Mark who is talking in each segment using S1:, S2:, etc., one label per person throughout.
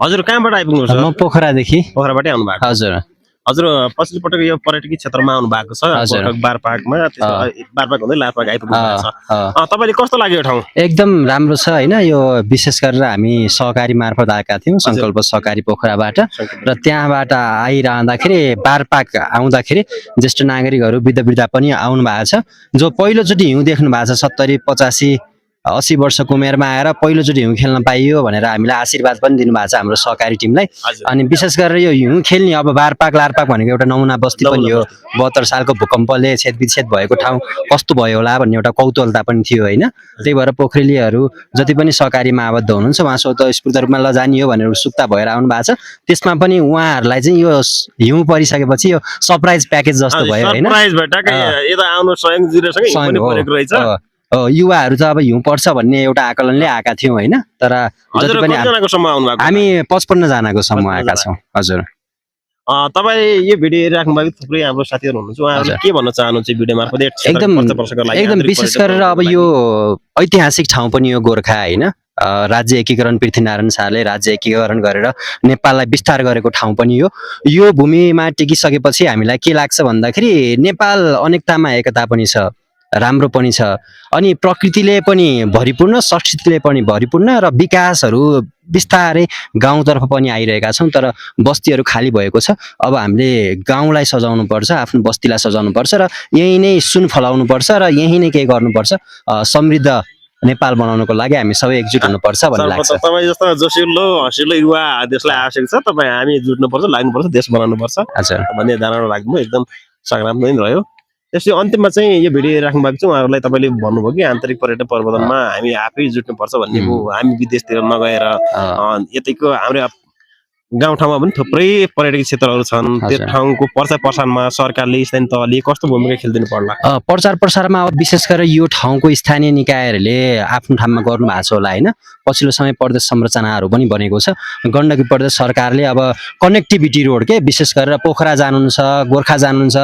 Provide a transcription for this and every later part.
S1: हजुर कहाँबाट आइपुग्नु
S2: म पोखरादेखि।
S1: पोखराबाटै आउनु भएको?
S2: हजुर
S1: हजुर पछिल्लो पटक यो पर्यटकीय क्षेत्रमा आउनु भएको छ बारपाकमा, बारपाक हुँदै लालपाक आइपुग्नु भएको छ। तपाईलाई कस्तो लाग्यो यो ठाउँ?
S2: एकदम राम्रो छ हैन। यो विशेष गरेर हामी सहकारी मार्फत आएका थियौँ, संकल्प सहकारी पोखराबाट, र त्यहाँबाट आइरहँदाखेरि बारपाक आउँदाखेरि ज्येष्ठ नागरिकहरू वृद्ध पनि आउनु भएको छ, जो पहिलोचोटि हिउँ देख्नु भएको छ। 70, 85, 80 वर्षको उमेरमा आएर पहिलोचोटि हिउँ खेल्न पाइयो भनेर हामीलाई आशीर्वाद पनि दिनुभएको छ हाम्रो सहकारी टिमलाई। अनि विशेष गरेर यो हिउँ खेल्ने अब बारपाक लारपाक भनेको एउटा नमुना बस्ती पनि हो। 72 सालको भूकम्पले छेदविच्छेद भएको ठाउँ कस्तो भयो होला भन्ने एउटा कौतूहलता पनि थियो हैन। त्यही भएर पोखरेलीहरू जति पनि सहकारीमा आबद्ध हुनुहुन्छ उहाँ स्वतस्फूर्त रूपमा लजानियो भनेर उत्सुकता भएर आउनु भएको छ। त्यसमा पनि उहाँहरूलाई चाहिँ यो हिउँ परिसकेपछि यो सरप्राइज प्याकेज जस्तो भयो हैन।
S1: सरप्राइज भएटाकै यता आउनु स्वयं जिरोसँगै हिउँ पनि परेको रहेछ।
S2: युवाहरू त अब हिउँ पर्छ भन्ने एउटा आकलनले आएका थियौँ हैन। तर जति पनि हामी 55 जनाको समूह आएका छौँ। हजुर
S1: तपाईँ यो भिडियो हेरिराख्नु भएको थुप्रै हाम्रो साथीहरू हुनुहुन्छ, उहाँहरूले के भन्न चाहनुहुन्छ भिडियो मार्फत?
S2: एकदम विशेष गरेर अब यो ऐतिहासिक ठाउँ पनि यो गोर्खा हैन। राज्य एकीकरण पृथ्वीनारायण शाहले राज्य एकीकरण गरेर नेपाललाई विस्तार गरेको ठाउँ पनि हो। यो भूमिमा टिकिसकेपछि हामीलाई के लाग्छ भन्दाखेरि नेपाल अनेकतामा एकता पनि छ, राम्रो पनि छ, अनि प्रकृतिले पनि भरिपूर्ण, संस्कृतिले पनि भरिपूर्ण, र विकासहरू बिस्तारै गाउँतर्फ पनि आइरहेका छौँ। तर बस्तीहरू खाली भएको छ। अब हामीले गाउँलाई सजाउनु पर्छ, आफ्नो बस्तीलाई सजाउनु पर्छ, र यही नै सुन फलाउनु पर्छ, र यही नै केही गर्नुपर्छ। समृद्ध नेपाल बनाउनको लागि हामी सबै एकजुट हुनुपर्छ भन्ने लाग्छ।
S1: तपाईँ जस्तो जोसिलो हँसिलो युवा देशलाई आवश्यक छ। तपाईँ हामी जुट्नुपर्छ, लाग्नुपर्छ, देश बनाउनुपर्छ भन्ने धारणा लाग्नु एकदम सकारात्मक नै रह्यो। त्यसै अन्तिममा चाहिँ यो भिडियो राख्नु भएको छ, उहाँहरूलाई तपाईँले भन्नुभयो कि आन्तरिक पर्यटन प्रबन्धनमा हामी आफै जुट्नुपर्छ भन्ने हो। हामी विदेशतिर नगएर यतिको हाम्रो गाउँठाउँमा पनि थुप्रै पर्यटकीय क्षेत्रहरू छन्। त्यो ठाउँको प्रचार प्रसारमा सरकारले स्थानीय तहले कस्तो भूमिका खेलिदिनु पर्ला?
S2: प्रचार प्रसारमा अब विशेष गरेर यो ठाउँको स्थानीय निकायहरूले आफ्नो ठाउँमा गर्नु भएको छ होला हैन। पछिल्लो समय प्रदेश संरचनाहरू पनि बनेको छ। गण्डकी प्रदेश सरकारले अब कनेक्टिभिटी रोड के विशेष गरेर पोखरा जानुहुन्छ, गोर्खा जानुहुन्छ,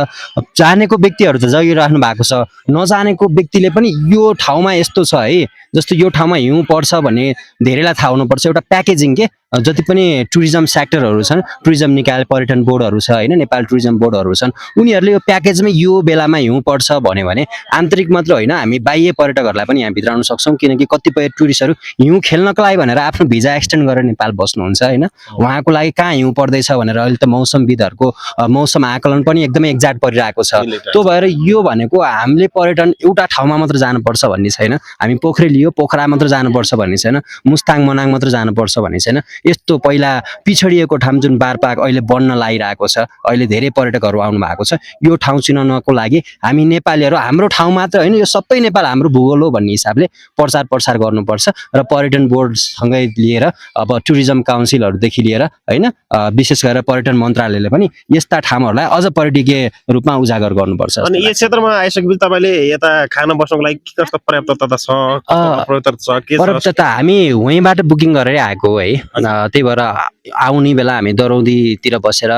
S2: जानेको व्यक्तिहरू त जागिराख्नु भएको छ, नजानेको व्यक्तिले पनि यो ठाउँमा यस्तो छ है, जस्तो यो ठाउँमा हिउँ पर्छ भन्ने धेरैलाई थाहा हुनुपर्छ। एउटा प्याकेजिङ के जति पनि टुरिज्म सेक्टरहरू छन्, टुरिज्म निकाय पर्यटन बोर्डहरू छ हैन, नेपाल टुरिज्म बोर्डहरू छन्, उनीहरूले यो प्याकेजमै यो बेलामा हिउँ पर्छ भन्यो भने आन्तरिक मात्र होइन, हामी बाह्य पर्यटकहरूलाई पनि यहाँ भित्राउन सक्छौँ। किनकि कतिपय टुरिस्टहरू हिउँ खेल्नको लागि भनेर आफ्नो भिजा एक्सटेन्ड गरेर नेपाल बस्नुहुन्छ हैन। उहाँको लागि कहाँ हिउँ पर्दैछ भनेर अहिले त मौसमविदहरूको मौसम आकलन पनि एकदमै एक्ज्याक्ट परिरहेको छ। त्यो भएर यो भनेको हामीले पर्यटन एउटा ठाउँमा मात्र जानुपर्छ भन्ने छैन, हामी पोखरेली हो पोखरा मात्र जानुपर्छ भन्ने छैन, मुस्ताङ मनाङ मात्र जानुपर्छ भन्ने छैन। यस्तो पहिला पिछडिएको ठाउँ जुन बारपाक अहिले बन्न लागिरहेको छ, अहिले धेरै पर्यटकहरू आउनु भएको छ। यो ठाउँ चिनाउनको लागि हामी नेपालीहरू हाम्रो ठाउँ मात्र होइन, यो सबै नेपाल हाम्रो भूगोल हो भन्ने हिसाबले प्रचार प्रसार गर्नुपर्छ। र पर्यटन बोर्डसँगै लिएर अब टुरिज्म काउन्सिलहरूदेखि लिएर होइन, विशेष गरेर पर्यटन मन्त्रालयले पनि यस्ता ठाउँहरूलाई अझ पर्यटकीय रूपमा उजागर गर्नुपर्छ।
S1: अनि यो क्षेत्रमा आइसकेपछि तपाईँले यता खाना बस्नको लागि के कस्तो पर्याप्तता छ?
S2: पर्याप्तता हामी वहीँबाट बुकिङ गरेर आएको हो है। त्यही भएर आउने बेला हामी दरौदीतिर बसेर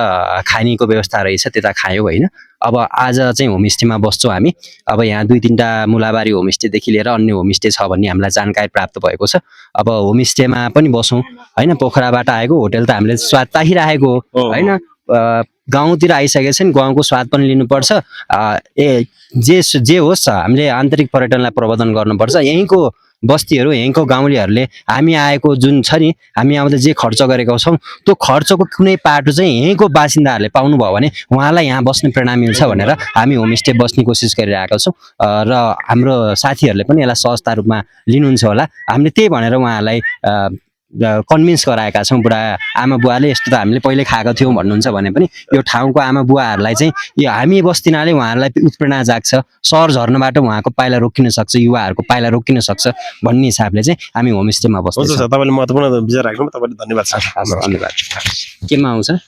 S2: खानेको व्यवस्था रहेछ, त्यता खायौँ होइन। अब आज चाहिँ होमस्टेमा बस्छौँ हामी। अब यहाँ 2-3टा मुलाबारी होमस्टेदेखि लिएर अन्य होमस्टे छ भन्ने हामीलाई जानकारी प्राप्त भएको छ। अब होमस्टेमा पनि बसौँ होइन। पोखराबाट आएको होटल त हामीले स्वाद पाइराखेको हो होइन। गाउँतिर आइसकेपछि गाउँको स्वाद पनि लिनुपर्छ। जे होस् हामीले आन्तरिक पर्यटनलाई प्रवर्धन गर्नुपर्छ। यहीँको बस्तीहरू यहीँको गाउँलेहरूले हामी आएको जुन छ नि, हामी आउँदा जे खर्च गरेका छौँ त्यो खर्चको कुनै पाटो चाहिँ यहीँको बासिन्दाहरूले पाउनुभयो भने उहाँलाई यहाँ बस्ने प्रेरणा मिल्छ भनेर हामी होमस्टे बस्ने कोसिस गरिरहेका छौँ। र हाम्रो साथीहरूले पनि यसलाई सहजता रूपमा लिनुहुन्छ होला। हामीले त्यही भनेर उहाँहरूलाई कन्भिन्स गराएका छौँ। बुढा आमा बुवाले यस्तो त हामीले पहिले खाएको थियौँ भन्नुहुन्छ भने पनि यो ठाउँको आमा बुवाहरूलाई चाहिँ यो हामी बस्दिनाले उहाँहरूलाई उत्प्रेरणा जाग्छ। सहर झर्नबाट उहाँको पाइला रोकिन सक्छ, युवाहरूको पाइला रोकिन सक्छ भन्ने हिसाबले चाहिँ हामी होमस्टेमा बस्छौँ।
S1: तपाईँले महत्त्वपूर्ण विचार राख्नु, तपाईँले धन्यवाद।
S2: धन्यवाद। केमा आउँछ?